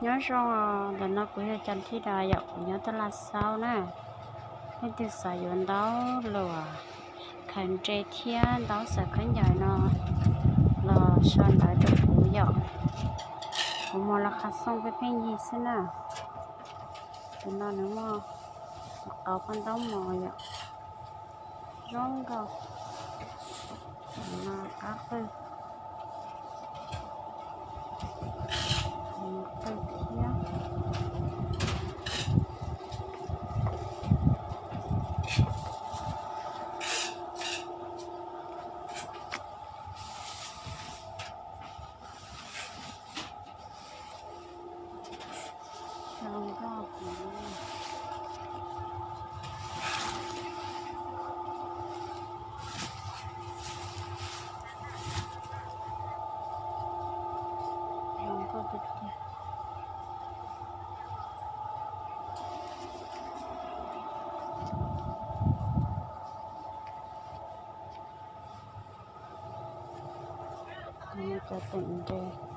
Nyob zoo, ntawm no kuv yog Cov Thib Dais yom, kuv nyob Taj Laj Xaub na. Leej twg xav yuav ntaub luam khaws ntses thiab ntaub xaws khaub ncaws no los sau ntawv rau kuv yom. Kuv muag los qhov xooj pheej pheej yig xwb na. Tus no nws muaj qauv paj ntaub mos yom. Zoo nkauj. Tus no qab qwj, qwj thiab. Zoo nkauj. Zoo nkauj tiag tiag. Cov teem ntses.